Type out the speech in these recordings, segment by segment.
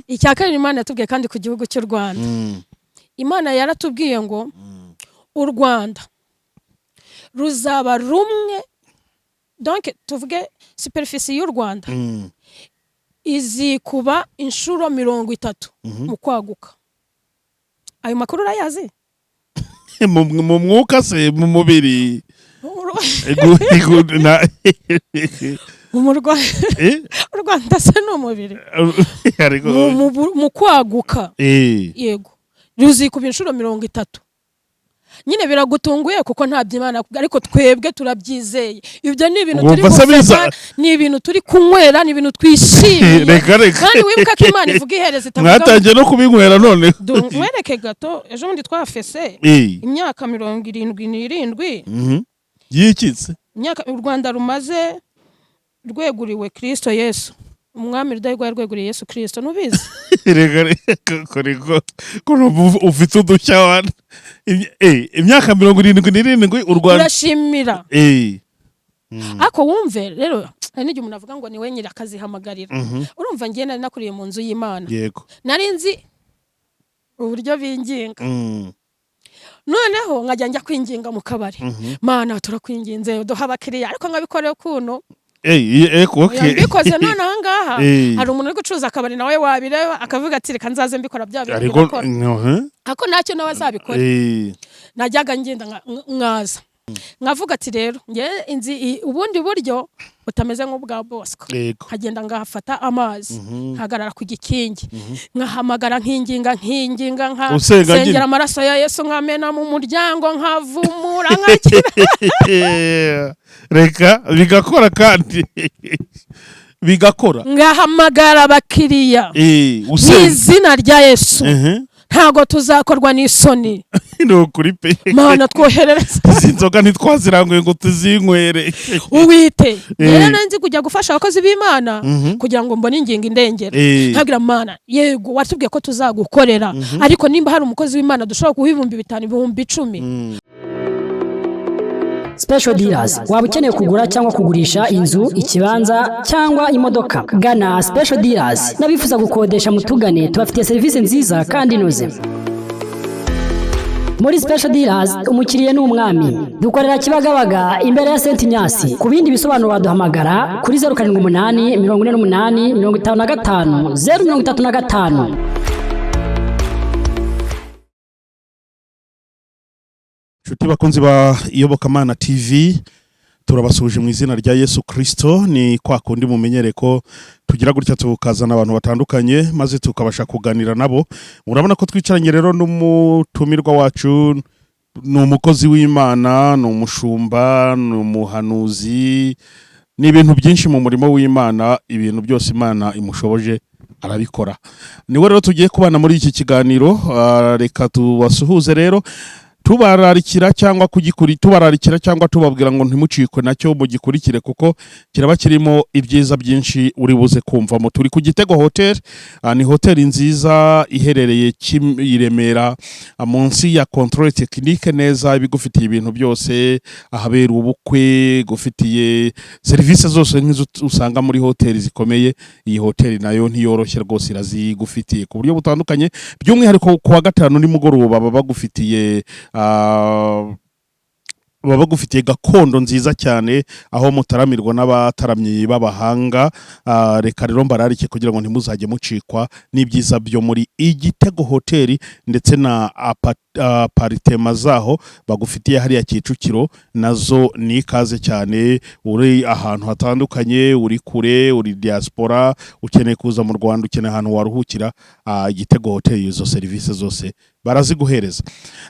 Icya kabiri Imana yatubwiye kandi ku gihugu cy'u Rwanda, Imana yaratubwiye ngo u Rwanda ruzaba rumwe. Donc tuvuge superficie y'u Rwanda izikuba inshuro 30 mu kwaguka. Ayo makuru urayazi? Mu mwuka se, mu mubiri? Mu Rwanda. Eh? U Rwanda se ni umubiri? Ariko Mu kwaguka. Yego, ruzikuba inshuro 30. Nyine biragutunguye kuko ntabyo Imana yakubwiye, ariko twebwe turabyizeye. Ibyo ni ibintu turi Wumva se gufata, ni ibintu turi kunywera, ni ibintu twishimiye. Reka reka. Kandi wibuka ko Imana ivuga ihereza, itavuga. Mwatangiye no kubinywera none. Nkwereke gato, ejo bundi twafese imyaka 77. Yikitse. Imyaka u Rwanda rumaze rweguriwe Kirisito Yesu. Umwami Rudahigwa yarweguriye Yesu Kirisito, ntubizi? Reka reka, ko ko numva ufite udushya wana. Imyaka 77 u Rwanda Turashimira. Ariko wumve rero, hari n'igihe umuntu avuga ngo ni we nyiri akazihamagarira. Urumva, ngiye nari nakuriye mu nzu y'Imana. Nari nzi uburyo binginga. Noneho nkajya njya kwinginga mu kabari: "Mana, turakwinginze, duha abakiriya." Ariko nkabikorera ukuntu. Okay. Mbikoze none aha ngaha, hari umuntu uri gucuruza akabari nawe wabireba akavuga ati: "Reka nzaze mbikora bya bintu." Ariko Birakora, ariko ntacyo nawe azabikora. Najyaga ngenda nkaza nkavuga ati: "Rero nge nzi ubundi buryo butameze nk'ubwa Bosco." Nkagenda ngahafata amazi, nkahagarara ku gikingi, nkahamagara, nkinginga, nkinginga, Usenga nyine. nkasengera amaraso ya Yesu, nkamena mu muryango, nkavumura, nkakira. Reka, bigakora kandi bigakora. Ngahamagara abakiriya mu Usenga. izina rya Yesu. Ntabwo tuzakorwa n'isoni. Ni ukuri pe. Mana, twoherereza. Izi nzoga ntitwaziranguye ngo tuzinywere. Uwite rero nari nzi kujya gufasha abakozi b'Imana kugira ngo mbone ingingo indengera. Nkabwira: "Mana, yego watubwiye ko tuzagukorera, ariko nimba hari umukozi w'Imana dushobora guha 5000, 10,000." Special Dealers. Waba ukeneye kugura cyangwa kugurisha inzu, ikibanza cyangwa imodoka, gana Special Dealers. N'abifuza gukodesha, mutugane, tubafitiye serivisi nziza kandi inoze. Muri Special Dealers umukiriya ni umwami. Dukorera Kibagabaga imbere ya Saint Ignace. Ku bindi bisobanuro waduhamagara kuri 078 48 55 035. Inshuti bakunzi ba Iyobokamana TV, turabasuhuje mu izina rya Yesu Kirisito. Ni kwa kundi mumenyere ko tugira gutya tukazana abantu batandukanye maze tukabasha kuganira nabo. Murabona ko twicaranye rero n'umutumirwa wacu, ni umukozi w'Imana, ni umushumba, ni umuhanuzi, ni ibintu byinshi mu murimo w'Imana. Ibintu byose Imana imushoboje arabikora. Niwe rero tugiye kubana muri iki kiganiro. Reka tubasuhuze rero, tubararikira cyangwa kugikuri, tubararikira cyangwa tubabwira ngo ntimucikwe nacyo, mugikurikire kuko kiraba kirimo ibyiza byinshi uri buze kumvamo. Turi ku Gitego Hotel. Ni hoteli nziza iherereye i Remera, munsi ya Contrôle Technique neza. Ibigufitiye ibintu byose, ahabera ubukwe, gufitiye serivisi zose nk'izo usanga muri hoteli zikomeye. Iyi hoteli nayo ntiyoroshye rwose, irazigufitiye ku buryo butandukanye. By'umwihariko ku wa gatanu nimugoroba baba bagufitiye gakondo nziza cyane, aho mutaramirwa n'abataramyi b'abahanga. Reka rero mbararike kugira ngo ntimuzajye mucikwa n'ibyiza byo muri Igitego Hoteli ndetse na appartement zaho bagufitiye hariya Kicukiro. Nazo ni ikaze cyane. Uri ahantu hatandukanye, uri kure, uri diaspora, ukeneye kuza mu Rwanda, ukeneye ahantu waruhukira, Igitego Hoteli izo serivisi zose baraziguhereza.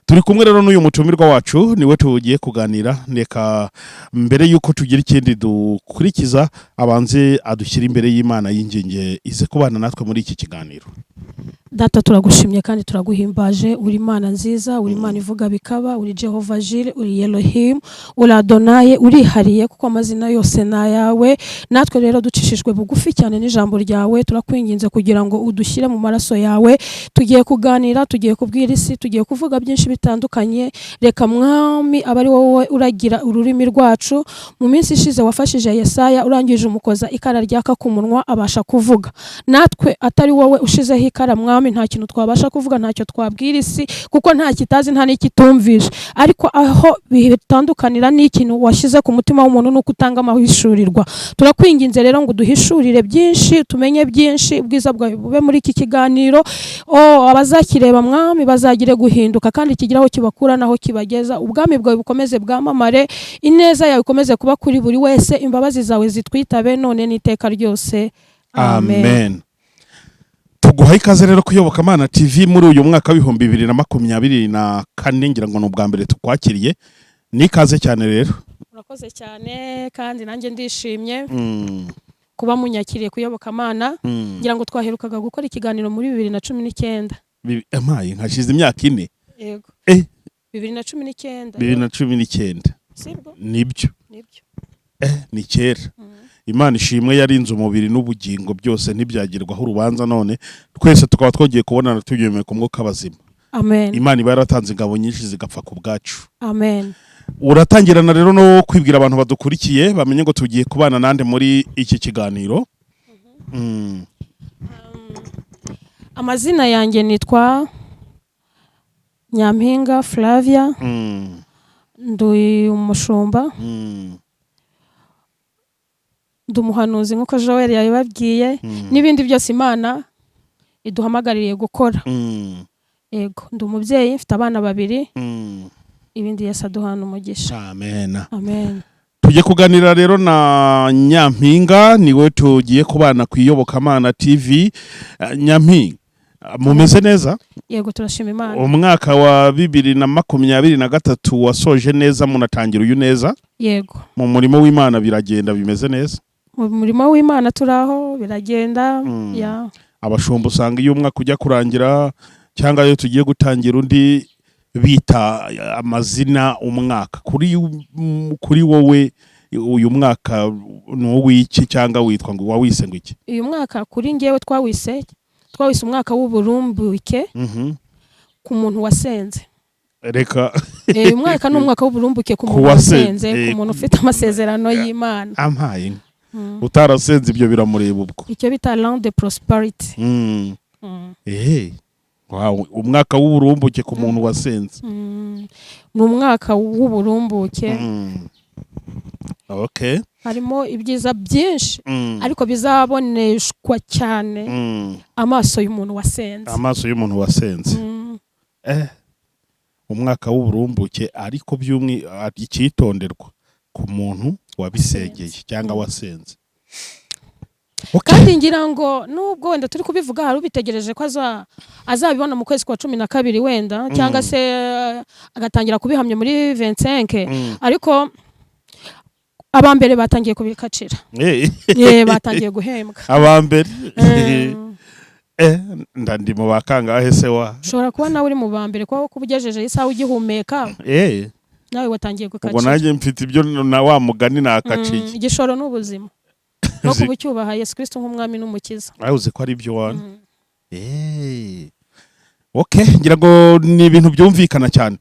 Turi kumwe rero n'uyu mutumirwa wacu, niwe tugiye kuganira. Reka mbere y'uko tugira ikindi dukurikiza, abanze adushyire imbere y'Imana, y'inginge ize kubana natwe muri iki kiganiro. Data, turagushimye kandi turaguhimbaje. Uri Imana nziza, uri Imana ivuga bikaba, uri Jehova Jireh, uri Elohim, uri Adonaye, urihariye kuko amazina yose ni ayawe. Natwe rero ducishijwe bugufi cyane n'ijambo ryawe, turakwinginze kugira ngo udushyire mu maraso yawe. Tugiye kuganira, tugiye kubwira isi, tugiye kuvuga byinshi bitandukanye. Reka Mwami abe ari wowe uragira ururimi rwacu. Mu minsi ishize wafashije Yesaya, urangije umukoza ikara ryaka ku munwa, abasha kuvuga. Natwe atari wowe ushizeho ikara, Mwami, nta kintu twabasha kuvuga, ntacyo twabwira isi, kuko nta kitazi nta n'ikitumvishe. Ariko aho bitandukanira n'ikintu washyize ku mutima w'umuntu nuko utanga amahishurirwa. Turakwinginze rero ngo uduhishurire byinshi, tumenye byinshi, ubwiza bwawe bube muri iki kiganiro. Oh, abazakireba, Mwami, bazagire guhinduka kandi kigira aho kibakura naho kibageza. Ubwami bwawe bukomeze bwamamare, ineza yawe ikomeze kuba kuri buri wese, imbabazi zawe zitwitabe none n'iteka ryose. Amen. Amen. Tuguha ikaze rero ku Iyobokamana TV muri uyu mwaka w'2024. Ngira ngo ni ubwa mbere tukwakiriye. Ni ikaze cyane rero. Murakoze cyane, kandi nanjye ndishimye kuba munyakiriye ku Iyobokamana. Ngira ngo twaherukaga gukora ikiganiro muri 2019. Amaye nkashize imyaka 4. Yego. 2019. 2019. Sibwo? Nibyo. Nibyo. Ni kera. Imana ishimwe yarinze umubiri n'ubugingo, byose ntibyagirwaho urubanza, none twese tukaba twongeye kubonana tubyemeye ku mwuka bazima. Amen. Imana iba yaratanze ingabo nyinshi zigapfa ku bwacu. Amen. Uratangirana rero no kwibwira abantu badukurikiye, bamenye ngo tugiye kubana nande muri iki kiganiro. Amazina yanjye nitwa Nyampinga Flavia. Ndi umushumba, ndi umuhanuzi nk'uko Joel yabibabwiye, n'ibindi byose Imana iduhamagaririye gukora. Yego, ndi umubyeyi, mfite abana babiri. Ibindi Yesu aduhana umugisha. Amen. Amen. Tujye kuganira rero na Nyampinga, niwe tugiye kubana ku Iyobokamana TV. Nyampinga, mumeze neza? Yego, turashima Imana. Umwaka wa 2023 wasoje neza, munatangira uyu neza? Yego. Mu murimo w'Imana biragenda bimeze neza? Mu murimo w'Imana turaho, biragenda. Ya. Abashumba usanga iyo umwaka ujya kurangira cyangwa iyo tugiye gutangira undi bita amazina umwaka. Kuri wowe uyu mwaka ni uw'iki, cyangwa witwa ngo wawise ngo iki? Uyu mwaka kuri ngewe twawise umwaka w'uburumbuke ku muntu wasenze. Reka. Uyu mwaka ni umwaka w'uburumbuke ku Ku muntu wasenze, wasenze, ku muntu ufite amasezerano y'Imana. Ampaye inka. Utarasenze ibyo biramureba ubwo. Icyo bita l'an de prosperity. Wow, umwaka w'uburumbuke ku muntu wasenze. Ni umwaka w'uburumbuke. Okay. Harimo ibyiza byinshi, ariko bizaboneshwa cyane amaso y'umuntu wasenze. Amaso y'umuntu wasenze. Umwaka w'uburumbuke, ariko by'umwi icyitonderwa ku muntu wabisengeye cyangwa wasenze. Okay. Kandi ngira ngo nubwo wenda turi kubivuga, hari ubitegereje ko azabibona mu kwezi kwa 12 wenda, cyangwa se agatangira kubihamya muri 25, ariko abambere batangiye kubikacira. Batangiye guhembwa. Abambere. Ndandi mu bakangahe se wa? Ushobora kuba nawe uri mu ba mbere, kuko kuba ugejeje isaha ugihumeka, nawe watangiye Ubwo gukacira. nanjye mfite ibyo na wa mugani nakaciye. Igishoro ni ubuzima no kuba ucyubaha Yesu Kristo nk'umwami n'umukiza. Aho uzi ko ari ibyo wana. Okay, ngira ngo ni ibintu byumvikana cyane.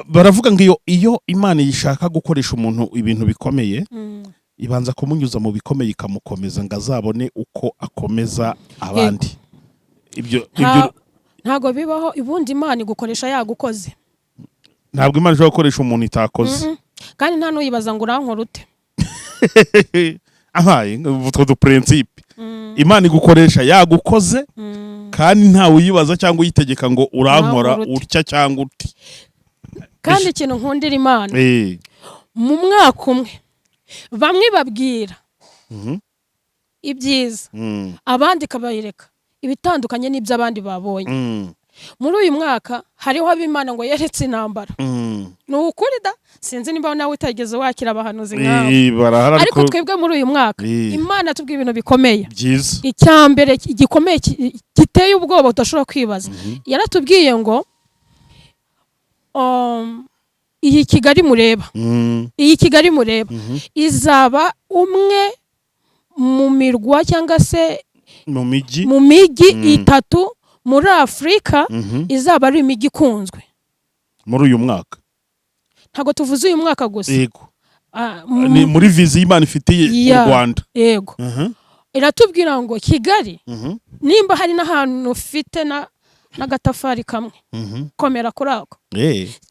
Baravuga ngo iyo Imana ishaka gukoresha umuntu ibintu bikomeye, ibanza kumunyuza mu bikomeye, ikamukomeza ngo azabone uko akomeza abandi. Ibyo ibyo Ntago bibaho. Ubundi Imana igukoresha yagukoze. Ntabwo Imana ishobora gukoresha umuntu itakoze. Kandi nta n'uyibaza ngo urankora ute. Ahaye utwo du principe, Imana igukoresha yagukoze, kandi ntawe uyibaza cyangwa uyitegeka ngo urankora Urankora ute. utya cyangwa uti. Kandi ikintu nkundira Imana, mu mwaka umwe bamwe babwira ibyiza, abandi ikabayereka ibitandukanye n'ibyo abandi babonye. Muri uyu mwaka hariho ab'Imana ngo yeretse intambara. Ni ukuri da, sinzi niba nawe utageze wakira abahanuzi nkawe. Barahari. Ariko ariko twebwe muri uyu mwaka Imana tubwiye ibintu bikomeye. Byiza. Icya mbere gikomeye giteye ubwoba udashobora kwibaza, yaratubwiye ngo iyi Kigali mureba, iyi Kigali mureba izaba umwe mu mirwa cyangwa se mu mijyi, mu mijyi itatu muri Afurika izaba ari imijyi ikunzwe. Muri uyu mwaka? Ntabwo tuvuze uyu mwaka gusa. Ah, Ni muri vision y'Imana ifitiye u Rwanda. Yego. Iratubwira ngo Kigali, nimba hari n'ahantu ufite n'agatafari kamwe, komera kuri ako.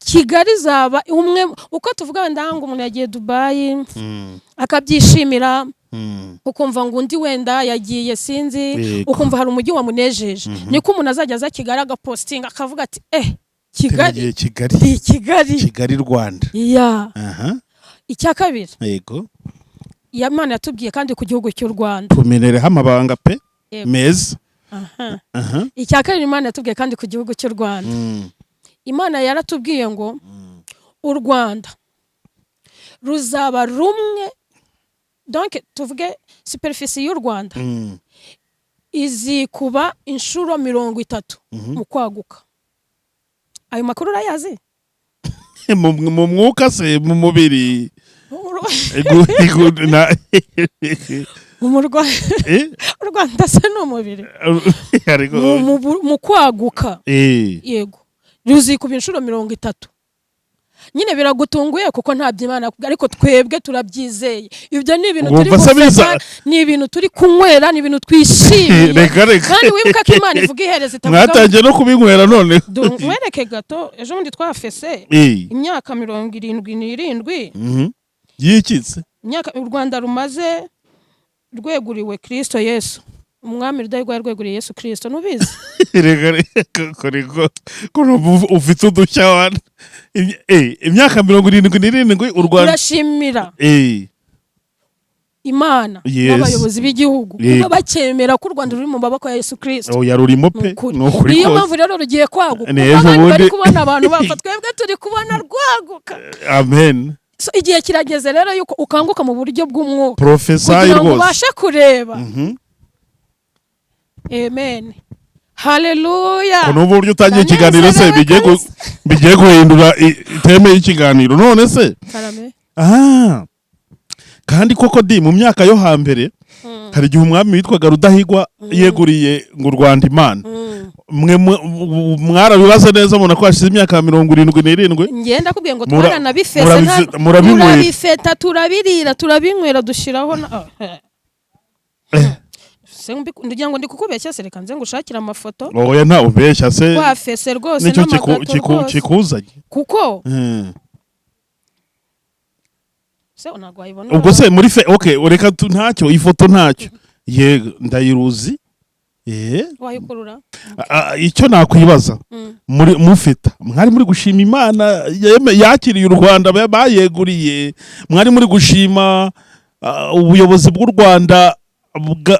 Kigali izaba umwe, uko tuvuga wenda ngo umuntu yagiye Dubayi akabyishimira, ukumva ngo undi wenda yagiye sinzi, ukumva hari umujyi wamunejeje, niko umuntu azajya aza Kigali agapostinga akavuga ati: "Eh, Kigali." Tugiye Kigali. Ndi Kigali. Kigali, Rwanda. Ya. Icya kabiri, Imana yatubwiye kandi ku gihugu cy'u Rwanda. Tumenereho amabanga pe. Meza. Icya kabiri Imana yatubwiye kandi ku gihugu cy'u Rwanda, Imana yaratubwiye ngo u Rwanda ruzaba rumwe, donc tuvuge superficie y'u Rwanda izikuba inshuro 30 mu kwaguka. Ayo makuru urayazi? Mu mwuka se, mu mubiri? Mu U Rwanda se ni umubiri? Ariko Mu kwaguka. Yego, ruzikuba inshuro 30. Nyine biragutunguye kuko ntabyo Imana yakubwiye, ariko twebwe turabyizeye. Ibyo ni ibintu turi Wumva se gufata, ni ibintu turi kunywera, ni ibintu twishimiye. Reka reka. Kandi wibuka ko Imana ivuga ihereza, itavuga. Mwatangiye no kubinywera none. Nkwereke gato, ejo bundi twafese imyaka 77. Yikitse. Imyaka u Rwanda rumaze rweguriwe Kirisito Yesu. Umwami Rudahigwa yarweguriye Yesu Kirisito, ntubizi? Reka reka, koreko ko numva ufite udushya wana. Imyaka 77 u Rwanda. Turashimira Imana n'abayobozi b'igihugu kuba bacyemera ko u Rwanda ruri mu maboko ya Yesu Kirisito. Oya, rurimo pe. Ni ukuri. Ni ukuri Niyo kose. mpamvu rero rugiye kwaguka. Ni Kuko ejo abandi bari bundi. kubona abantu bapfa, twebwe turi kubona rwaguka. Amen. So, igihe kirageze rero yuko ukanguka mu buryo bw'umwuka Prophesy kugira ngo rwose. ubashe kureba. Amen, haleluya. Ko n'ubu buryo utangiye ikiganiro se Ndanezerewe kabisa. bigiye guhindura thème y'ikiganiro none se? Karame. Ah. Kandi koko di, mu myaka yo hambere hari igihe umwami witwaga Rudahigwa yeguriye ngo u Rwanda Imana. Mwe mwarabibaze neza, mubona ko hashize imyaka 77? Ngenda kubwiye ngo twaranabifese. Murabinywera. Turabifeta, turabirira, turabinywera, dushyiraho na ah, eh. Se ngira ngo ndi kukubeshya se? Reka nze ngushakire amafoto. Oya, nta ubeshya se. Twafese rwose Nicyo n'amagato rwose. kikuzanye. Kuko se ntabwo wayibona? Ubwo se muri fe, okay, reka ntacyo, ifoto ntacyo, yego ndayiruzi. Wayikurura. Icyo nakwibaza, muri mufita mwari muri gushima Imana yakiriye u Rwanda, bayeguriye, mwari muri gushima ubuyobozi bw'u Rwanda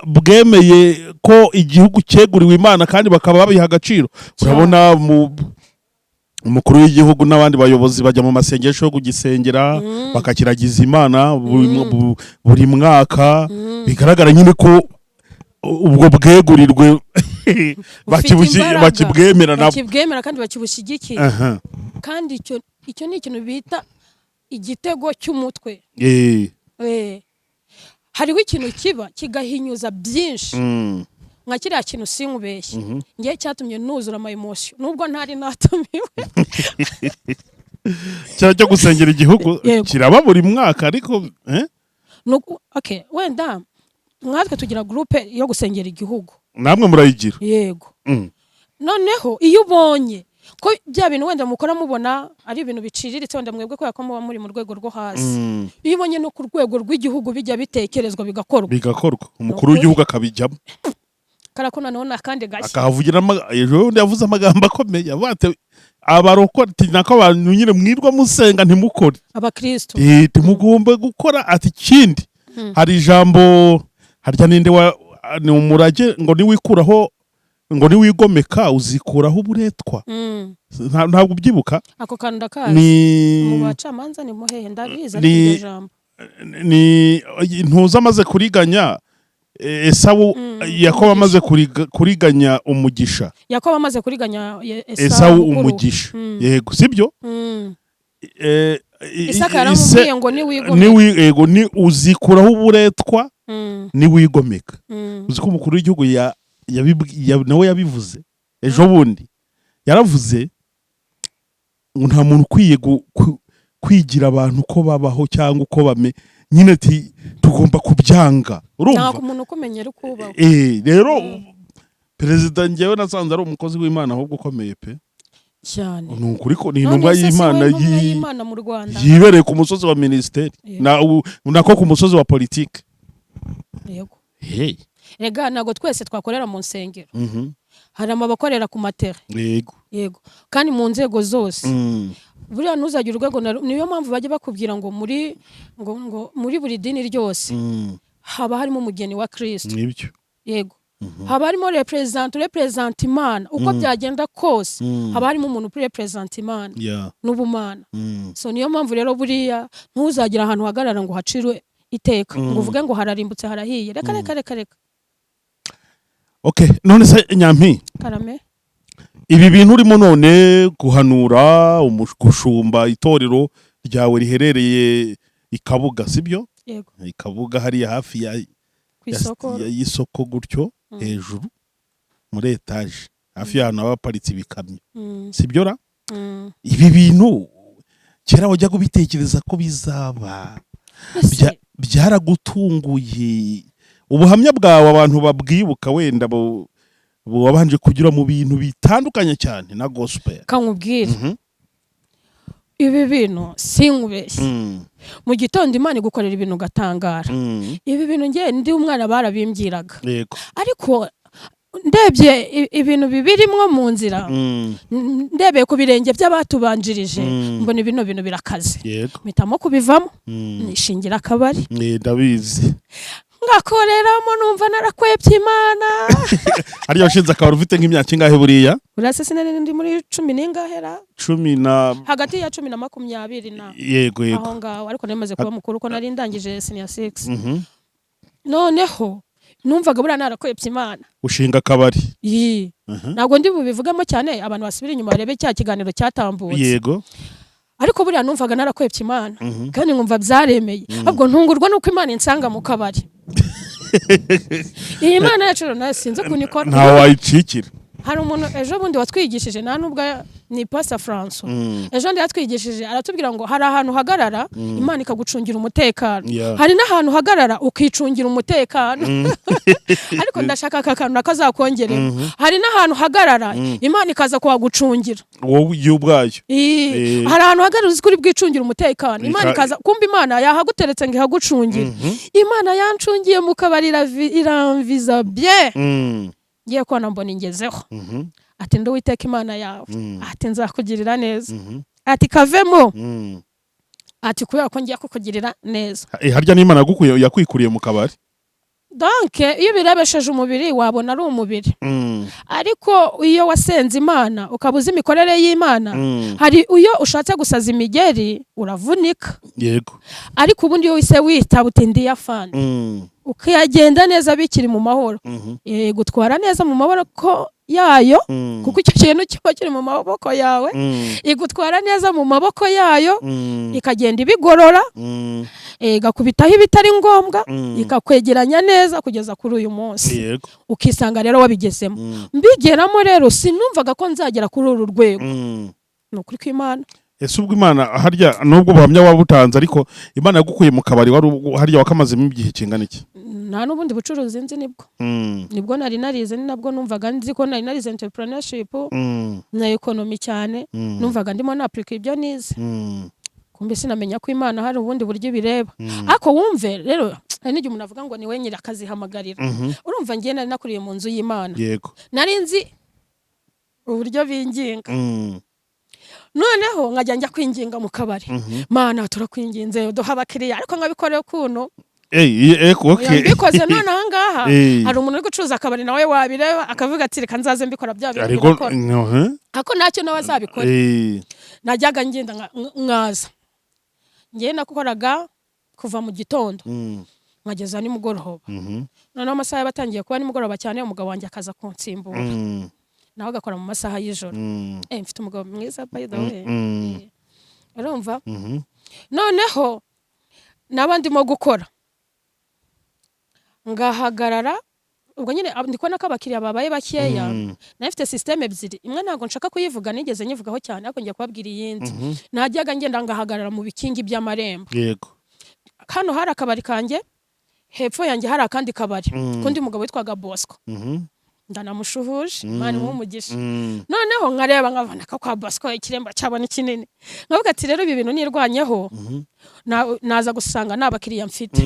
bwemeye ko igihugu cyeguriwe Imana kandi bakaba babiha agaciro. Urabona umukuru w'igihugu n'abandi bayobozi bajya mu masengesho yo kugisengera, bakakiragiza Imana buri mwaka. Bigaragara nyine ko ubwo bwegurirwe imbaraga. bakibwemera nabo. Bakibwemera kandi bakibushyigikiye. Kandi icyo ni ikintu bita igitego cy'umutwe. Hariho ikintu kiba kigahinyuza byinshi. Nka kiriya kintu, sinkubeshye, ngewe cyatumye nuzura ama emotion nubwo ntari natumiwe. Cya cyo gusengera igihugu Yego. kiraba buri mwaka ariko, eh? Okay, wenda nkatwe tugira groupe yo gusengera igihugu. Namwe murayigira? Yego. Noneho iyo ubonye ko bya bintu wenda mukora mubona ari ibintu biciriritse, wenda mwebwe kubera ko muba muri mu rwego rwo hasi, iyo ubonye no ku rwego rw'igihugu bijya bitekerezwa, bigakorwa, Bigakorwa, umukuru w'igihugu akabijyamo. Karako noneho ni akandi gashya. Akahavugira ejo bundi yavuze amagambo akomeye, avuga ati abarokore, ati nako abantu nyine mwirwa musenga ntimukore. Abakristo. Ntimugomba gukora. Ati ikindi hari ijambo harya ninde wa ni umurage ngo niwikuraho. Ngo niwigomeka uzikuraho uburetwa. Ntabwo ubyibuka? Ako kantu ndakazi. Ni Mu bacamanza ni muhehe? Ndabizi, ariko iryo jambo. Ni ntuza amaze kuriganya Esawu. Yakobo amaze kuriganya umugisha. Yakobo amaze kuriganya Esawu mukuru we. umugisha. Yego, sibyo? Isaka yaramubwiye ngo niwigomeka. Yego, ni uzikuraho uburetwa niwigomeka. Uzi ko umukuru w'igihugu nawe yabivuze ejo bundi, yaravuze ngo nta muntu ukwiye kwigira abantu uko babaho cyangwa uko bame nyine, ati tugomba kubyanga. Urumva? Ntabwo umuntu ukumenyera uko ubaho. Rero perezida, njyewe nasanze ari umukozi w'Imana ahubwo ukomeye pe. Cyane. Ni ukuri ko ni None intumwa se si we y'Imana ntumwa y'Imana mu Rwanda? Yibereye ku musozi wa minisiteri nako ku musozi wa politike. Yego. Hey. Rega ntabwo twese twakorera mu nsengero. Hari abakorera ku matere. Yego, kandi mu nzego zose. Buriya ntuzagire urwego niyo mpamvu bajya bakubwira ngo muri ngo muri buri dini ryose haba harimo umugeni wa Kristo. Nibyo. Yego, haba harimo représentant, représenta Imana uko byagenda kose. Haba harimo umuntu représenta Imana n'ubumana. So niyo mpamvu rero buriya ntuzagira ahantu uhagarara ngo uhacirwe iteka, ngo uvuge ngo hararimbutse, harahiye. Reka, reka, reka, reka. Okay, none se Nyampi, Karame. ibi bintu urimo none guhanura, gushumba itorero ryawe riherereye i Kabuga, sibyo? Yego. I Kabuga hariya hafi ya Ku isoko. y'isoko gutyo, hejuru muri etaje, hafi y'ahantu haba haparitse ibikamyo, sibyo ra? Mm. Ibi bintu kera wajyaga ubitekereza ko bizaba? Ese Byaragutunguye? Ubuhamya bwawe abantu babwibuka wenda wabanje kunyura mu bintu bitandukanye cyane na gospel. Kankubwire, ibi bintu sinkubeshye, mu gitondo Imana igukorera ibintu ugatangara. Ibi bintu ngewe ndi umwana barabimbwiraga, ariko ndebye ibintu bibirimwo mu nzira, ndebeye ku birenge by'abatubanjirije, mbona bino bintu birakaze. Mpitamo kubivamo, nishingira akabari. Ndabizi. Ngakoreramo, numva narakwebye Imana. Hariya washinze akabari ufite nk'imyaka ingahe buriya? Urase sinari ndi muri cumi n'ingahera. Cumi na Hagati ya 10 na 20 na Yego. aho ngaho, ariko nari maze kuba mukuru ko nari ndangije senior six. Noneho numvaga buriya narakwebye Imana. Ushinga akabari. Yii. Ntabwo ndi bubivugamo cyane, abantu basubira inyuma barebe cya kiganiro cyatambutse. Ariko buriya numvaga narakwebye Imana, kandi nkumva byaremeye. Ahubwo ntungurwa nuko Imana insanga mu kabari. Iyi Mana yacu rero nayo sinzi ukuntu ikora. Ntawe wayicikira. Hari umuntu ejo bundi watwigishije, nta nubwo ni Pastor Francois, ejo bundi yatwigishije aratubwira ngo hari ahantu uhagarara Imana ikagucungira umutekano, hari n'ahantu uhagarara ukicungira umutekano. Ariko ndashaka aka kantu nakazakongerera: hari n'ahantu uhagarara Imana ikaza kuhagucungira. Wowe iyo ubwayo. Hari ahantu uhagarara uzi ko uri bwicungire umutekano, Imana ikaza kumva Imana yahaguteretse ngo ihagucungire. Imana yancungiye mu kabari, iramviza bien. Ngiye kubona mbona ingezeho, ati: "Ndi Uwiteka Imana yawe," ati: "Nzakugirira neza," ati: "Kavemo," ati: "Kubera ko ngiye kukugirira neza." Harya n'Imana yakwikuriye mu kabari? Donc iyo ubirebesheje umubiri wabona ari umubiri, ariko iyo wasenze Imana ukaba uzi imikorere y'Imana, hari iyo ushatse gusaza imigeri uravunika. Ariko ubundi iyo wise witaba uti: "Ndi afande," ukayagenda neza bikiri mu mahoro, gutwara neza mu maboko yayo, kuko icyo kintu kiba kiri mu maboko yawe, igutwara neza mu maboko yayo, ikagenda ibigorora, igakubitaho ibitari ngombwa, ikakwegeranya neza kugeza kuri uyu munsi, ukisanga rero wabigezemo. Mbigeramo rero sinumvaga ko nzagera kuri uru rwego. Ni ukuri kw'Imana. Ese ubwo Imana harya, nubwo buhamya waba butanze, ariko Imana yagukuye mu kabari wari harya wakamazemo igihe kingana iki? Nta n'ubundi bucuruzi nzi, nibwo nibwo nari narize, ni nabwo numvaga nzi ko nari narize entrepreneurship na economy cyane. Numvaga ndimo napurika ibyo nize. Kumbe sinamenya ko Imana hari ubundi buryo ibireba. Ariko wumve rero, hari n'igihe umuntu avuga ngo ni we nyiri akazihamagarira. Urumva ngiye nari nakuriye mu nzu y'Imana. Nari nzi uburyo binginga. Noneho nkajya njya kwinginga mu kabari: "Mana, turakwinginze, duha abakiriya." Ariko nkabikorera ukuntu. Oya, Okay. mbikoze none ahangaha, hari umuntu uri gucuruza akabari nawe wabireba akavuga ati: "Reka nzaze mbikora bya bintu." Ariko Birakora no, eh? Ako ntacyo nawe azabikora. Najyaga ngenda nkaza, ngewe nakoraga kuva mu gitondo nkageza nimugoroba. Noneho amasaha yaba atangiye kuba nimugoroba cyane, umugabo wanjye akaza kunsimbura, nawe agakora mu masaha y'ijoro. Mfite umugabo mwiza, by the way. Urumva, noneho naba ndimo gukora ngahagarara, ubwo nyine ndi kubona ko abakiriya babaye bakeya. Nari mfite système ebyiri, imwe ntabwo nshaka kuyivuga, nigeze nyivugaho cyane, ariko ngiye kubabwira iyindi. Najyaga ngenda ngahagarara mu bikingi by'amarembo. Hano hari akabari kanjye, hepfo yanjye hari akandi kabari k'undi mugabo witwaga Bosco. Ndanamushuhuje, Imana imuhe umugisha. Noneho nkareba nkabona ko kwa Bosco ikiremba cyabo ni kinini, nkavuga ati: "Rero ibi bintu nirwanyeho naza gusanga nta bakiriya mfite."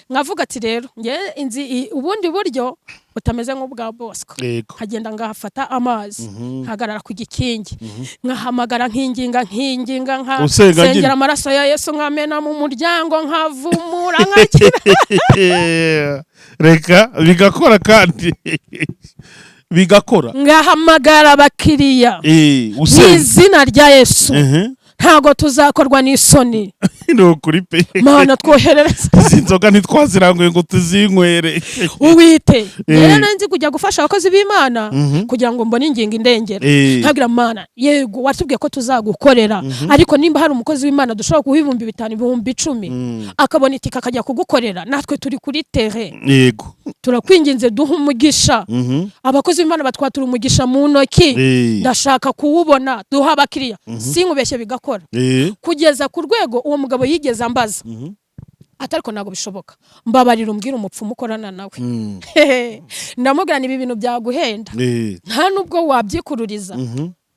Nkavuga ati: "Rero nge inzi ubundi buryo butameze nk'ubwa Bosco." Nkagenda ngahafata amazi, nkahagarara ku gikingi, nkahamagara, nkinginga, nkinginga, Usenga nyine. nkasengera amaraso ya Yesu, nkamena mu muryango, nkavumura, nkakira. Reka, bigakora kandi bigakora. Ngahamagara abakiriya mu Usenga. izina rya Yesu, ntabwo tuzakorwa n'isoni. Ni ukuri pe. Mana, twoherereza. Izi nzoga ntitwaziranguye ngo tuzinywere. Uwite rero nzi kujya gufasha abakozi b'Imana kugira ngo mbone ingingo indengera. Nkabwira Mana: "Yego, watubwiye ko tuzagukorera, ariko nimba hari umukozi w'Imana dushobora guha 5000, 10,000, akabona itike akajya kugukorera, natwe turi kuri terrain, turakwinginze duhe umugisha." Abakozi b'Imana batwatura umugisha mu ntoki. Ndashaka kuwubona, duha abakiriya. Sinkubeshye, bigakora kugeza ku rwego uwo mugabo yigeze ambaza ati: "Ariko ntabwo bishoboka, mbabarira umbwire umupfumu ukorana nawe." Ndamubwira: "Ibi bintu byaguhenda, nta nubwo wabyikururiza,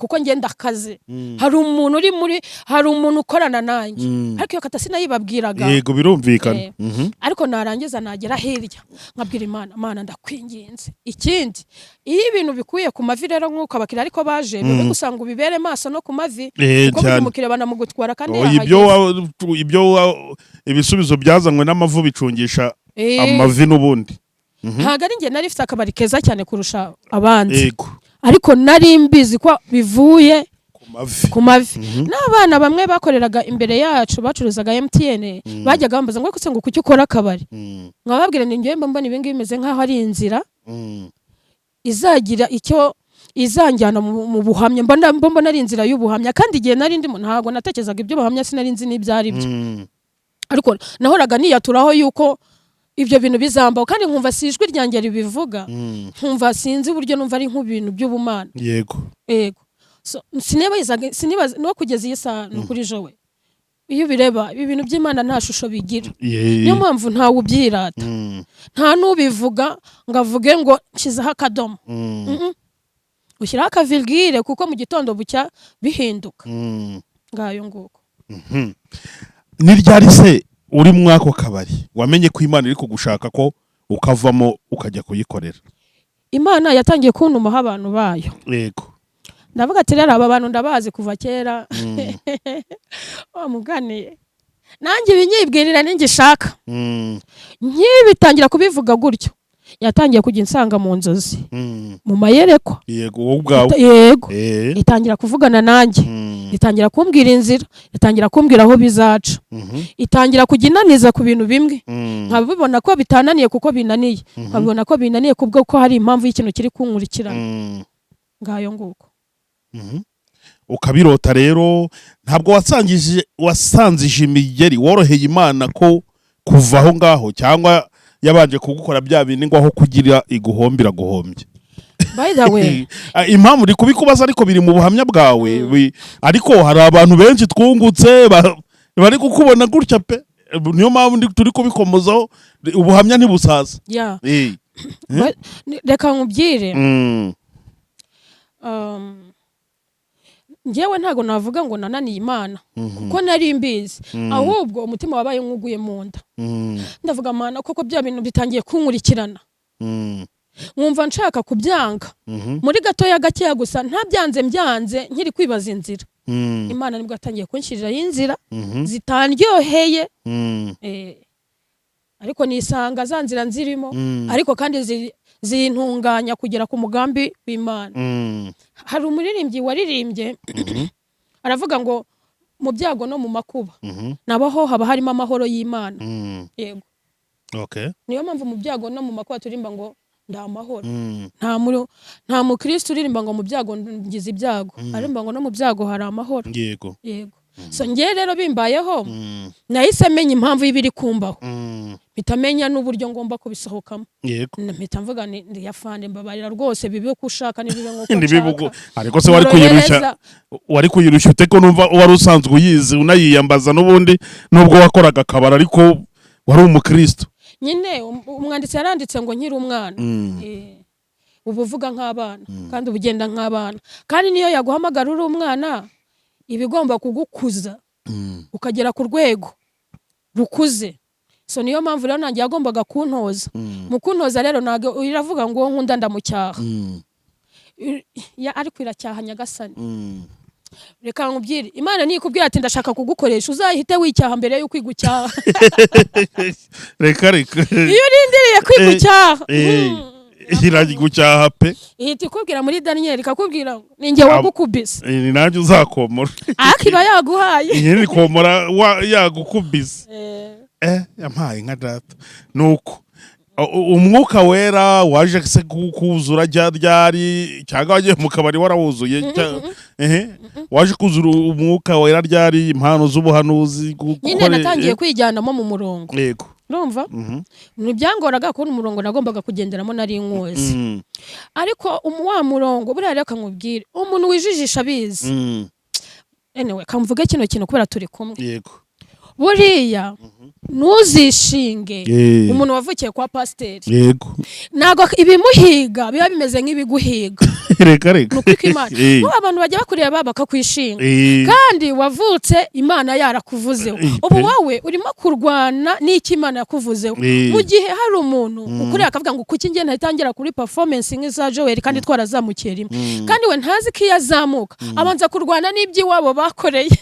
kuko ngenda akazi, hari umuntu uri muri, hari umuntu ukorana nanjye." Ariko iyo kata sinayibabwiraga. Yego, birumvikana. Ariko narangiza nagera hirya nkabwira Imana: "Mana, ndakwinginze." Ikindi, iyo ibintu bikuye ku mavi rero, nk'uko abakiriya ariko baje, biba gusanga ubibere maso no ku mavi, kuko buri mukiriya banamugutwara kandi Oya, ibyo yahageze. Ibisubizo byazanywe n'amavu bicungisha amavi n'ubundi. Ntabwo ari njye nari mfite akabari keza cyane kurusha abandi, ariko nari mbizi ko bivuye ku mavi. Ku mavi. N'abana bamwe bakoreraga imbere yacu bacuruzaga MTN bajyaga bambaza ngo: "Ariko se ngo kuki ukora akabari?" Nkababwira ni njyewe mba mbona ibi ngibi bimeze nk'aho ari inzira izagira icyo izanjyana mu buhamya. Mbona ari inzira y'ubuhamya, kandi igihe nari ndimo ntabwo natekerezaga iby'ubuhamya, sinari nzi n'ibyo ari byo. Ariko nahoraga niyaturaho yuko ibyo bintu bizambaho, kandi nkumva si ijwi ryanjye ribivuga, nkumva sinzi uburyo, numva ari nk'ibintu by'ubumana. Yego. So, sinibaza no kugeza iyi saha, ni ukuri jowe, iyo ubireba ibi bintu by'Imana nta shusho bigira. Niyo mpamvu ntawe ubyirata, nta n'ubivuga ngo avuge ngo nshyizeho akadomo. Ushyiraho akavirgule, kuko mu gitondo bucya bihinduka. Ngayo nguko. Ni ryari se uri muri ako kabari wamenye ko Imana iri kugushaka ko ukavamo ukajya kuyikorera? Imana yatangiye kuntumaho abantu bayo. Ndavuga ati: "Rero aba bantu ndabazi kuva kera." Wa mugani nanjye ibinyibwirira ningishaka. Nkibitangira kubivuga gutyo, yatangiye kujya insanga mu nzozi, mu mayerekwa. Yego, wowe ubwawe? Yego. Itangira kuvugana nanjye, itangira kumbwira inzira, itangira kumbwira aho bizaca, itangira kujya inaniza ku bintu bimwe, nkabibona ko bitananiye kuko binaniye, nkabibona ko binaniye kubwo ko hari impamvu y'ikintu kiri kunkurikirana. Ngayo nguko. Ukabirota rero, ntabwo wasangije, wasanzije imigeri, woroheye Imana ko kuva aho ngaho, cyangwa yabanje kugukora bya bindi ngo aho kugira iguhombe iraguhombye? By the way, Ah, impamvu ndi kubikubaza, ariko biri mu buhamya bwawe, ariko hari abantu benshi twungutse bari kukubona gutya pe, niyo mpamvu turi kubikomozaho. Ubuhamya ntibusaza. Reka nkubwire. Njyewe ntabwo navuga ngo nananiye Imana, kuko nari mbizi. Ahubwo umutima wabaye nk'uguye mu nda. Ndavuga: "Mana, koko bya bintu bitangiye kunkurikirana." Nkumva nshaka kubyanga muri gatoya gakeya gusa, ntabyanze mbyanze nkiri kwibaza inzira. Imana nibwo yatangiye kunshyiriraho inzira zitandyoheye. Ariko nisanga za nzira nzirimo, ariko kandi zintunganya kugera ku mugambi w'Imana. Hari umuririmbyi waririmbye aravuga ngo mu byago no mu makuba nabaho haba harimo amahoro y'Imana. Yego. Niyo mpamvu mu byago no mu makuba turirimba ngo nda amahoro. Nta mukristo uririmba ngo mu byago ngize ibyago, aririmba ngo no mu byago hari amahoro. Yego. So ngewe rero bimbayeho, nahise menya impamvu y'ibiri kumbaho, mpita menya n'uburyo ngomba kubisohokamo. Mpita mvuga ni ndi yafande, mbabarira rwose, bibe uko ushaka, ntibibe nk'uko Ntibibe nshaka. Ariko se wari kuyirushya? Norohereza. Wari kuyirushya ute ko numva wari usanzwe uyizi, unayiyambaza n'ubundi, nubwo wakoraga akabari ariko wari umukristo? Nyine umwanditsi yaranditse ngo nkiri umwana, uba uvuga nk'abana kandi uba ugenda nk'abana, kandi niyo yaguhamagara uri umwana iba igomba kugukuza ukagera ku rwego rukuze. So niyo mpamvu rero nanjye yagombaga kuntoza. Mu kuntoza rero, ntabwo iravuga ngo uwo nkunda ndamucyaha. Ariko iracyaha Nyagasani. Reka nkubwire, Imana nikubwira ati ndashaka kugukoresha, uzahite wicyaha mbere y'uko igucyaha. Reka reka. Iyo urindiriye kwigucyaha, Iragigucyaha pe. Ihita ikubwira muri Daniyeli, ikakubwira ngo ni njye wagukubise. Ni nanjye uzakomora. Ariko iba yaguhaye. Iyi ni komora yagukubise. Yampaye nka data. Nuko Umwuka Wera waje se kuzura ryari, cyangwa wagiye mu kabari warawuzuye? Ehe, waje kuzura Umwuka Wera ryari, impano z'ubuhanuzi, Nyine natangiye kwijyanamo mu murongo. Urumva, ntibyangoraga kubona umurongo nagombaga kugenderamo, nari nkuzi. Ariko wa murongo buriya, reka nkubwire, umuntu wijijisha abizi. Anyway, kamvuge kino kintu kubera turi kumwe. Buriya ntuzishinge umuntu wavukiye kwa pasiteri. Ntabwo ibimuhiga biba bimeze nk'ibiguhiga. Reka reka. Ni ukuri kw'Imana. Nk'ubu abantu bajya bakureba bakakwishinga, kandi wavutse Imana yarakuvuzeho. Ubu wowe urimo kurwana n'icyo Imana yakuvuzeho, mu gihe hari umuntu ukureba akavuga ngo kuki njye ntatangira kuri performance nk'iza Joel kandi twarazamukiye rimwe, kandi we ntazi ko iyo azamuka abanza kurwana n'iby'iwabo bakoreye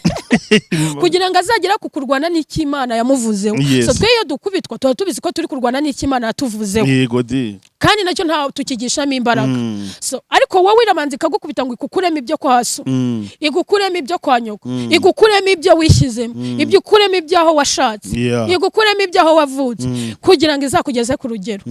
kugira ngo azagere ku kurwana n'icyo Imana yamuvuzeho. So twe iyo dukubitwa tuba tubizi ko turi kurwana n'icyo Imana yatuvuzeho. Yego di. Kandi nacyo nta tukigishamo imbaraga. So ariko wowe irabanza ikagukubita ngo ikukuremo ibyo kwa so, igukuremo ibyo kwa nyoko, igukuremo ibyo wishyizemo, ibyo ukuremo ibyaho washatse, igukuremo ibyaho wavutse, kugira ngo izakugeze ku rugero.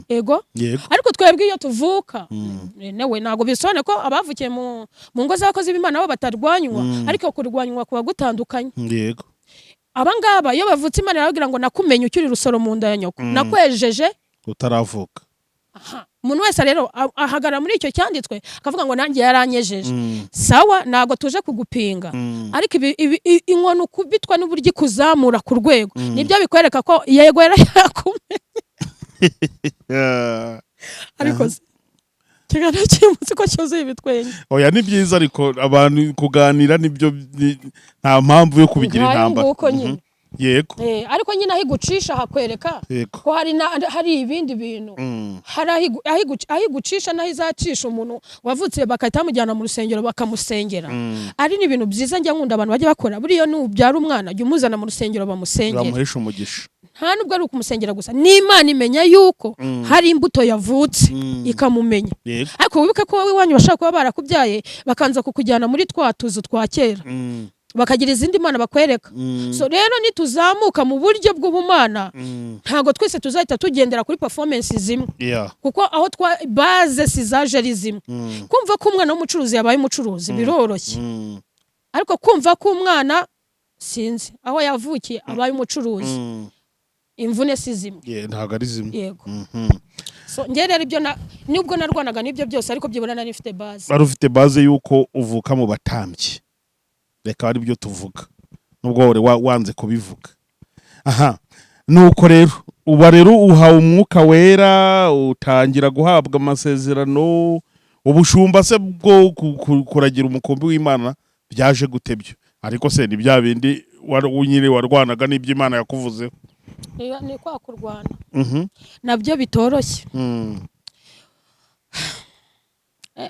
Ego. Ariko twebwe iyo tuvuka, newe ntabwo bisobanuye ko abavukiye mu ngo z'abakozi b'Imana bo batarwanywa, ariko kurwanywa kuba gutandukanye. Aba ngaba iyo bavutse, Imana irababwira ngo nakumenye ukiri rusoro mu nda ya nyoko, nakwejeje utaravuka. Aha. Umuntu wese rero ahagarara muri icyo cyanditswe akavuga ngo nanjye yaranyejeje. Sawa, ntabwo tuje kugupinga, ariko inkoni ukubitwa n'uburyo ikuzamura ku rwego nibyo bikwereka ko yego yarayakumenye. Ariko se ikiganiro cy'uyu ko cyuzuye ibitwenge? Oya, ni byiza, ariko abantu kuganira nibyo, nta mpamvu yo kubigira Ngayo intambara. nguko nyine. Ariko nyine aho igucisha hakwereka ko hari ibindi bintu, hari aho igucisha n'aho izacisha umuntu wavutse bagahita bamujyana mu rusengero bakamusengera. Ari n'ibintu byiza njya nkunda abantu bajya bakora. Buriya nubyara umwana, jya umuzana mu rusengero bamusengere. Bamuhesha umugisha. Nta nubwo ari ukumusengera gusa, n'Imana imenya yuko hari imbuto yavutse, ikamumenya. Ariko wibuke ko wowe iwanyu bashobora kuba barakubyaye bakanza kukujyana muri twa tuzu twa kera, bakagira izindi mana bakwereka. So rero nituzamuka mu buryo bw'ubumana, ntabwo twese tuzahita tugendera kuri performance zimwe, kuko aho twa base si zaje ari zimwe. Kumva ko umwana w'umucuruzi yabaye umucuruzi biroroshye, ariko kumva ko umwana sinzi aho yavukiye abaye umucuruzi, imvune si zimwe. Yeah, ntabwo ari zimwe. Yego. So njye rero ibyo nubwo narwanaga n'ibyo byose, ariko byibura nari mfite base. Wari ufite base y'uko uvuka mu batambyi, reka ari byo tuvuga, nubwo wari wanze kubivuga. Aha nuko rero uba rero uhawe Umwuka Wera, utangira guhabwa amasezerano. Ubushumba se bwo kuragira umukumbi w'Imana byaje gute byo? Ariko se ni bya bindi wari nyine warwanaga n'ibyo Imana yakuvuzeho? Ni kwa kurwana nabyo bitoroshye.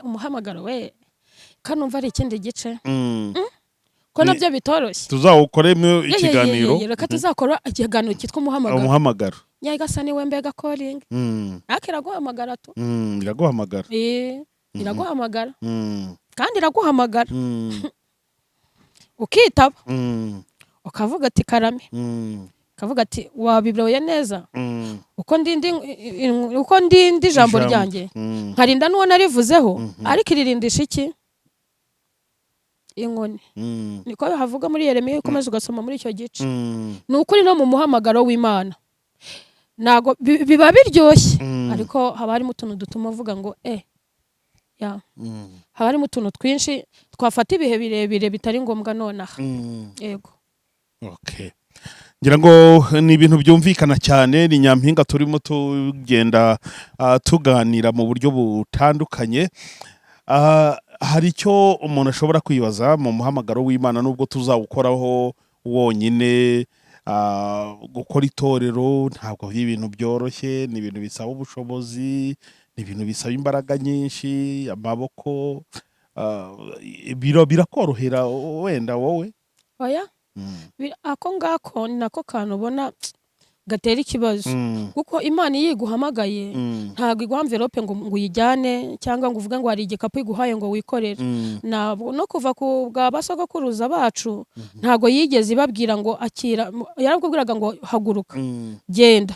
Umuhamagaro we kanumva ari ikindi gice. Ko nabyo bitoroshye. Tuzawukoremo Ye, ye, ye, ikiganiro. ye, ye, reka tuzakora ikiganiro cyitwa umuhamagaro. Umuhamagaro. Nyagasani we, mbega calling! Ariko iraguhamagara tu. Iraguhamagara. Eh, iraguhamagara. Kandi iraguhamagara ukitaba, ukavuga ati: "Karame." Ukavuga ati: "Wabibroye neza." Uko ndindi ijambo Ijambo. ryanjye, nkarinda n'uwo narivuzeho. Ariko iririndisha iki? Inkoni. Niko havuga muri Yeremiya, ukomeza ugasoma muri icyo gice. Ni ukuri, no mu muhamagaro w'Imana ntago biba biryoshye, ariko haba harimo utuntu dutuma uvuga ngo ya, haba harimo utuntu twinshi twafata ibihe birebire bitari ngombwa nonaha. Yego. Okay. Ngira ngo ni ibintu byumvikana cyane. Ni Nyampinga turimo tugenda tuganira mu buryo butandukanye. Hari icyo umuntu ashobora kwibaza mu muhamagaro w'Imana, nubwo tuzawukoraho wonyine. Gukora itorero ntabwo ari ibintu byoroshye, ni ibintu bisaba ubushobozi, ni ibintu bisaba imbaraga nyinshi, amaboko. Birakorohera wenda wowe? Oya. Ako ngako ni nako kantu ubona gatera ikibazo, kuko Imana iyo iguhamagaye, ntabwo iguha enveloppe ngo uyijyane, cyangwa ngo uvuge ngo hari igikapu iguhaye ngo wikorere. Ntabwo no kuva ku bwa basogokuruza bacu, ntabwo yigeze ibabwira ngo akira. Yarakubwiraga ngo: "Haguruka, genda,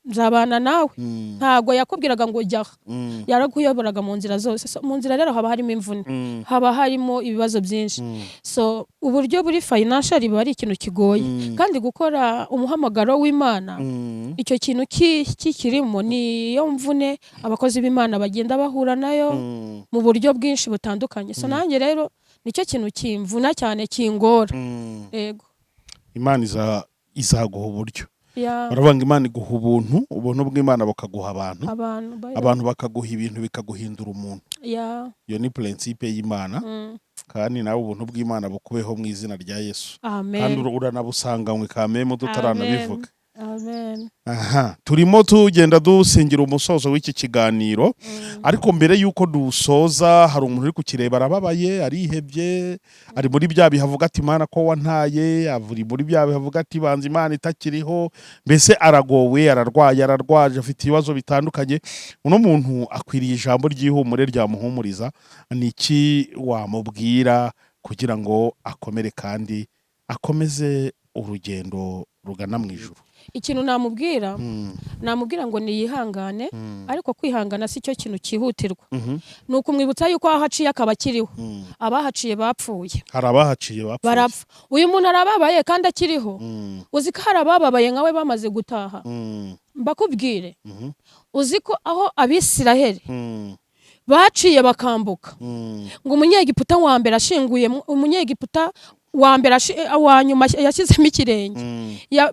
nzabana nawe." Ntabwo yakubwiraga ngo jya aha. Yarakuyoboraga mu nzira zose. So, mu nzira rero haba harimo imvune, haba harimo ibibazo byinshi. So uburyo buri financial biba ari ikintu kigoye, kandi gukora umuhamagaro w'Imana, icyo kintu kikirimo, niyo mvune abakozi b'Imana bagenda bahura nayo mu buryo bwinshi butandukanye. So nanjye rero nicyo kintu kimvuna cyane, kingora. Yego. Imana izaguha uburyo. Ya. Baravuga ngo Imana iguha ubuntu, ubuntu bw'Imana bukaguha abantu, abantu abantu bakaguha ibintu bikaguhindura umuntu. Iyo ni principe y'Imana. Kandi nawe ubuntu bw'Imana bukubeho mu izina rya Yesu. Amen. Kandi uranabusanganywe kameme, tutaranabivuga. Amen. Aha turimo tugenda dusingira umusozo w'iki kiganiro, ariko mbere y'uko dusoza, hari umuntu uri kukireba, arababaye, arihebye, ari muri bya bihe avuga ati: "Imana ko wantaye?" Ari muri bya bihe avuga ati: "Banza Imana itakiriho." Mbese aragowe, ararwaye, ararwaje, afite ibibazo bitandukanye. Uno muntu akwiriye ijambo ry'ihumure ryamuhumuriza. Ni iki wamubwira kugira ngo akomere kandi akomeze urugendo rugana mu ijuru? Ikintu namubwira, namubwira ngo niyihangane, ariko kwihangana si cyo kintu cyihutirwa. Ni ukumwibutsa yuko aho aciye akaba akiriho, abahaciye bapfuye. Hari abahaciye bapfuye. Barapfa. Uyu muntu arababaye kandi akiriho. Uzi ko hari abababaye nkawe bamaze gutaha? Mbakubwire. Uzi ko aho Abisiraheli baciye bakambuka, ngo Umunyegiputa wa mbere ashinguye, Umunyegiputa wa mbere wa nyuma yashyizemo ikirenge,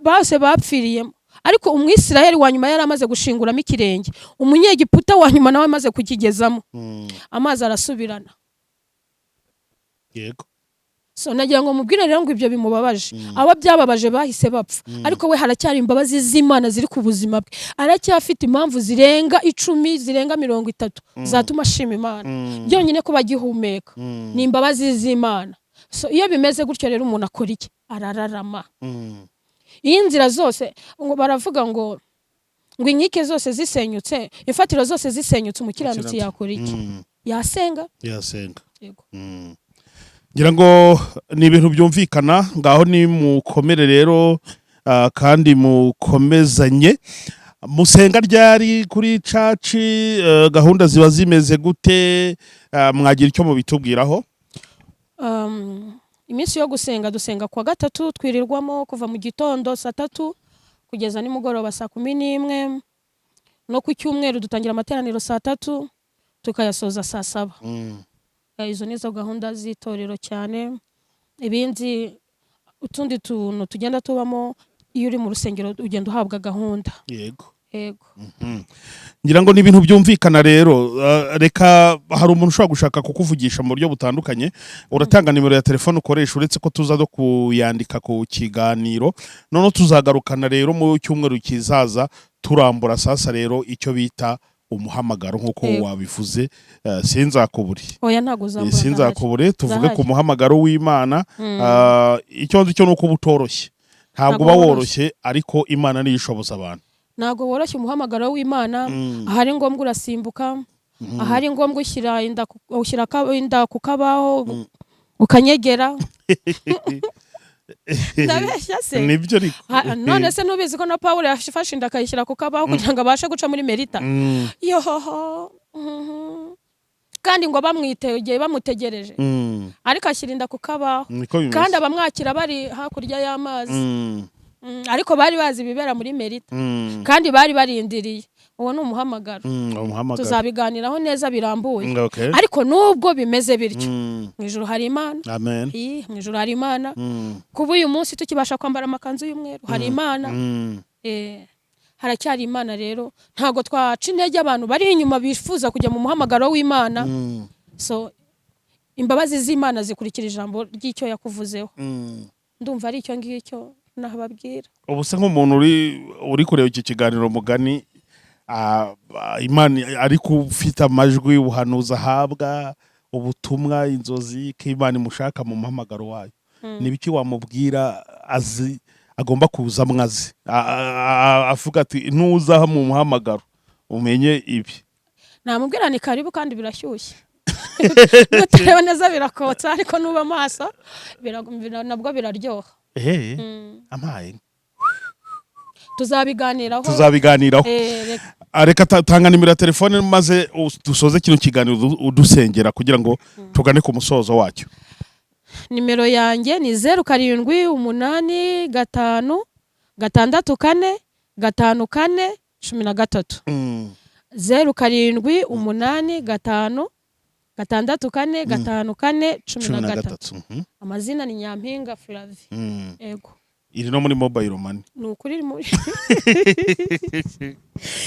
bose bapfiriyemo, ariko Umwisiraheli wa nyuma yari amaze gushinguramo ikirenge, Umunyegiputa wa nyuma nawe amaze kukigezamo, amazi arasubirana. So nagira ngo mubwire rero ngo ibyo bimubabaje, abo byababaje bahise bapfa, ariko we haracyari imbabazi z'Imana ziri ku buzima bwe. Aracyafite impamvu zirenga 10, zirenga 30 zatuma ashima Imana. Byonyine kuba agihumeka ni imbabazi z'Imana. So iyo bimeze gutyo rero, umuntu akora iki? Arararama. Iyo inzira zose, ngo baravuga ngo inkike zose zisenyutse, imfatiro zose zisenyutse, umukiranutsi Umukiranutsi. yakora iki? Yasenga. Yasenga. Yego. Ngira ngo ni ibintu byumvikana. Ngaho ni mukomere rero, kandi mukomezanye. Musenga ryari kuri church? Gahunda ziba zimeze gute? Mwagira icyo mubitubwiraho? Iminsi yo gusenga, dusenga kuwa gatatu, twirirwamo kuva mu gitondo saa 3 kugeza nimugoroba saa 11. No ku cyumweru dutangira amateraniro saa 3, tukayasoza saa 7. Izo nizo gahunda z'itorero cyane. Ibindi, utundi tuntu tugenda tubamo, iyo uri mu rusengero ugenda uhabwa gahunda. Yego. Ngira ngo ni ibintu byumvikana rero. Reka, hari umuntu ushobora gushaka kukuvugisha mu buryo butandukanye. Uratanga nimero ya telefone ukoresha, uretse ko tuza no kuyandika ku kiganiro. Noneho tuzagarukana rero mu cyumweru kizaza, turambura sasa rero icyo bita Umuhamagaro nk'uko Yego. wabivuze, sinzakubure. Oya, ntabwo uzambura, ndahari. Sinzakubure, tuvuge Ndahari. ku muhamagaro w'Imana. Icyo nzi cyo ni uko uba utoroshye, ntabwo Ntabwo uba woroshye. woroshye, ariko Imana niyo ishoboza abantu. Ntabwo woroshye umuhamagaro w'Imana. Ahari ngombwa urasimbuka, ahari ngombwa ushyira inda ushyira inda ku kabaho ukanyegera. Ndabeshya se? Nibyo ariko. None se ntubizi ko na Pawulo yafashe inda akayishyira ku kabaho kugira ngo abashe guca muri Merita? Yohoho. Kandi ngo bamwitegeye, bamutegereje, ariko ashyira inda ku kabaho. Niko bimeze. Kandi abamwakira bari hakurya y'amazi. Ariko bari bazi ibibera muri Merita, kandi bari barindiriye. Uwo ni umuhamagaro. Umuhamagaro. Tuzabiganiraho neza birambuye. Okay. Ariko nubwo bimeze bityo, mu ijuru hari Imana. Amen. Ii, mu ijuru hari Imana. Kuba uyu munsi tukibasha kwambara amakanzu y'umweru, hari Imana. Haracyari Imana. Rero ntabwo twaca intege abantu bari inyuma bifuza kujya mu muhamagaro w'Imana. So imbabazi z'Imana zikurikira ijambo ry'icyo yakuvuzeho. Ndumva ari icyo ngicyo nahababwira. Ubu se nk'umuntu uri kureba iki kiganiro, mugani Imana, ariko ufite amajwi, ubuhanuzi ahabwa, ubutumwa, inzozi ko Imana imushaka mu muhamagaro wayo, ni ibiki wamubwira azi agomba kuzamwo, azi avuga ati: "Nuza mu muhamagaro umenye ibi"? Namubwira ni karibu, kandi birashyushye. Nutareba neza birakotsa, ariko nuba amaso nabwo biraryoha. Ehe, amaye. Tuzabiganiraho. Tuzabiganiraho. Reka. Reka tanga nimero ya telefone, maze dusoze kino kiganiro udusengera kugira ngo tugane ku musozo wacyo. Nimero yanjye ni 0785645413. 0785645413. 13. Amazina ni Nyampinga Flavi. Ego. Iri no muri mobile money? Ni ukuri,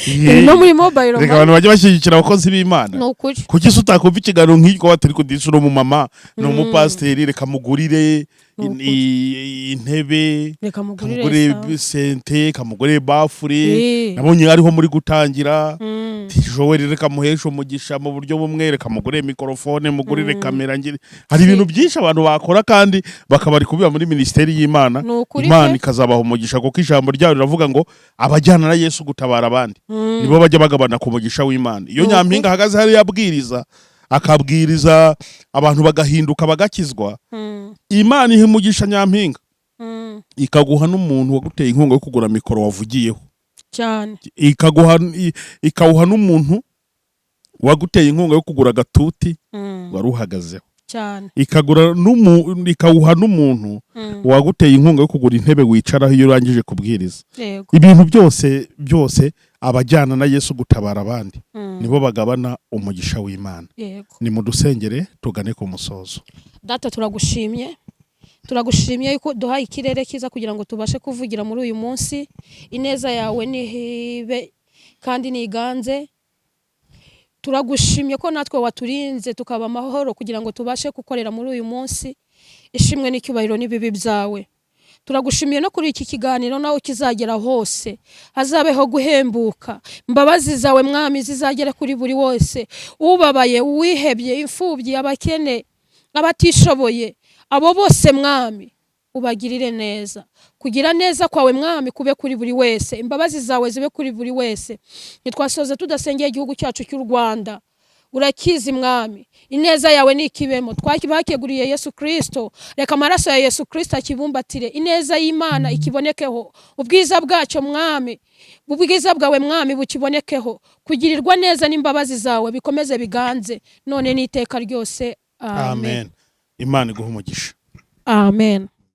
iri no muri mobile Reka money. abantu bajye bashyigikira abakozi b'Imana. Ni ukuri. Kuki se utakumva ikiganiro nk'icyo watari kudisha uno mumama ni umupasiteri, reka mugurire Ni ukuri. intebe, Reka mugurire kamugurire sente, kamugurire bafure. Nabonye ariho muri gutangira. Joel, reka muheshe umugisha mu buryo bumwe, reka mugurire mikorofone, mugurire kamera ngire. Hari ibintu byinshi abantu bakora kandi bakaba bari kubiba muri minisiteri y'Imana. Ni ukuri Imana pe. ikazabaha umugisha, kuko ijambo ryayo riravuga ngo abajyana na Yesu gutabara abandi nibo bajya bagabana ku mugisha w'Imana. Iyo Ni ukuri. Nyampinga ahagaze hariya abwiriza, akabwiriza abantu bagahinduka, bagakizwa, Imana iha umugisha Nyampinga, ikaguha n'umuntu waguteye inkunga yo kugura mikoro wavugiyeho, Cyane. ikaguha ikawuha n'umuntu waguteye inkunga yo kugura agatuti wari uhagazeho, Cyane. ikawuha n'umuntu waguteye inkunga yo kugura intebe wicaraho iyo urangije kubwiriza. Ibintu byose byose, abajyana na Yesu gutabara abandi nibo bagabana umugisha w'Imana. Ni mu dusengere tugane ku musozo. Data, turagushimye, turagushimye yuko duhaye ikirere cyiza kugira ngo tubashe kuvugira muri uyu munsi. Ineza yawe nihibe kandi niganze. Turagushimye ko natwe waturinze tukaba amahoro kugira ngo tubashe gukorera muri uyu munsi. Ishimwe n'icyubahiro n'ibibi byawe. Turagushimiye no kuri iki kiganiro, nawe kizagera hose hazabeho guhembuka. Imbabazi zawe, Mwami, zizagere kuri buri wese ubabaye, uwihebye, imfubyi, abakene, abatishoboye, abo bose, Mwami, ubagirire neza. Kugira neza kwawe, Mwami, kube kuri buri wese, imbabazi zawe zibe kuri buri wese. Ntitwasoza tudasengeye igihugu cyacu cy'u Rwanda. Urakizi, Mwami, ineza yawe nikibemo. Twakibakeguriye Yesu Kristo. Reka amaraso ya Yesu Kristo akibumbatire, ineza y'Imana ikibonekeho, ubwiza bwacyo, Mwami, ubwiza bwawe, Mwami, bukibonekeho. Kugirirwa neza n'imbabazi zawe bikomeze biganze none n'iteka ryose. Amen. Amen. Imana iguhe umugisha. Amen.